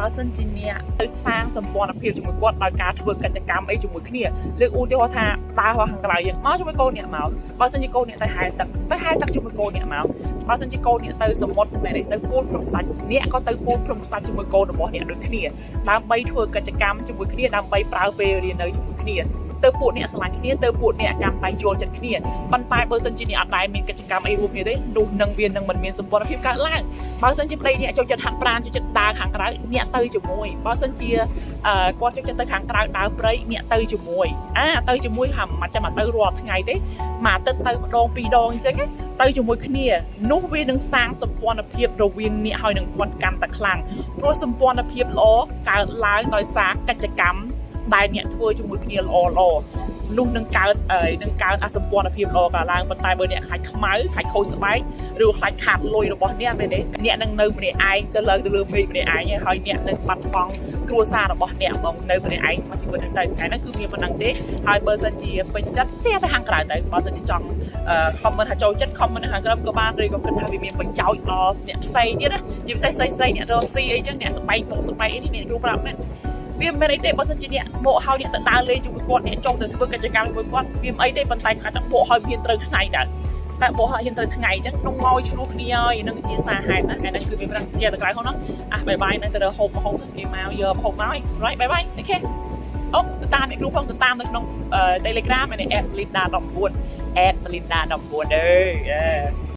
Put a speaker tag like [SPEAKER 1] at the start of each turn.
[SPEAKER 1] បើសិនជាអ្នកទៅសាងសម្ព័ន្ធភាពជាមួយគាត់ដោយការធ្វើកិច្ចកម្មអីជាមួយគ្នាលើកឧទាហរណ៍ថាដើរខាងក្រៅយើងមកជាមួយកូនអ្នកមកបើសិនជាកូនអ្នកទៅហែលទឹកទៅហែលទឹកជាមួយកូនអ្នកមកបើសិនជាកូនអ្នកទៅសមុទ្រមែនទេទៅពូលភ្នំខ្សាច់អ្នកក៏ទៅពូលភ្នំខ្សាច់ជាមួយកូនរបស់អ្នកដូចគ្នាដើម្បីធ្វើកិច្ចកម្មជាមួយគ្នាដើម្បីប្រើពេលវេលានៅជាមួយគ្នាទៅពួកអ្នកស្រឡាញ់គ្នាទៅពួកអ្នកកាន់តែយល់ចិត្តគ្នាប៉ុន្តែបើសិនជាអ្នកអត់ដែលមានកិច្ចកម្មអីរួមគ្នាទេនោះនឹងវានឹងមិនមានសម្ព័ន្ធភាពកើតឡើងបើសិនជាប្តីអ្នកចូលចិត្តហាត់ប្រាណចូលចិត្តដើរខាងក្រៅអ្នកទៅជាមួយបើសិនជាគាត់ចូលចិត្តទៅខាងក្រៅដើរព្រៃអ្នកទៅជាមួយអាទៅជាមួយហាមិនចាំមកទៅរាល់ថ្ងៃទេមួយអាទិត្យទៅម្ដងពីរដងអញ្ចឹងណាទៅជាមួយគ្នានោះវានឹងសាងសម្ព័ន្ធភាពរវាងអ្នកហើយនឹងគាត់កាន់តែខ្លាំងព្រោះសម្ព័ន្ធភាពល្អកើតឡើងដោយសារកិច្ចកម្មដែលអ្នកធ្វើជាមួយគ្នាល្អល្អនោះនឹងកើតអីនឹងកើតអសម្ព័ន្ធភាពល្អកើតឡើងប៉ុន្តែបើអ្នកខ្លាចខ្មៅខ្លាចខូចស្បែកឬខ្លាចខាតលុយរបស់អ្នកទេអ្នកនឹងនៅម្នាក់ឯងទៅលើទៅលើមេឃម្នាក់ឯងហើយអ្នកនឹងបាត់បង់គ្រួសាររបស់អ្នកហ្មងនៅម្នាក់ឯងមកជីវិតហ្នឹងទៅថ្ងៃហ្នឹងគឺមានប៉ុណ្ណឹងទេហើយបើសិនជាពេញចិត្ត share ទៅខាងក្រៅទៅបើសិនជាចង់ comment ថាចូលចិត្ត comment នៅខាងក្រោមក៏បានឬក៏គិតថាវាមានប្រយោជន៍ដល់អ្នកផ្សេងទៀតណាជាពិសេសស្រីស្រីអ្នករកស៊ីអីចឹងអ្នកស្បែកពុកស្បែកអីនេះអ្នកគ្រូប្រាប់មែនវាមិនមែនអីទេបើសិនជាអ្នកបកហើយអ្នកទៅដើរលេងជាមួយគាត់អ្នកចង់ទៅធ្វើកិច្ចកម្មជាមួយគាត់វាមិនអីទេប៉ុន្តែគាត់តែបកហើយមានត្រូវថ្ងៃតើតែបកហើយហ៊ានត្រូវថ្ងៃអញ្ចឹងក្នុងមកឆ្លោះគ្នាហើយនឹងជាសារហេតុណាថ្ងៃនេះគឺវាប្រាំជាទៅក្រៅហ្នឹងអា bye bye នឹងទៅរកហូបមកហូបគេមកយកមកហូបមកហើយ right, bye bye. Okay អូទៅតាមអ្នកគ្រូផងទៅតាមនៅក្នុង Telegram នៃ @linda19 @linda19 អើយ។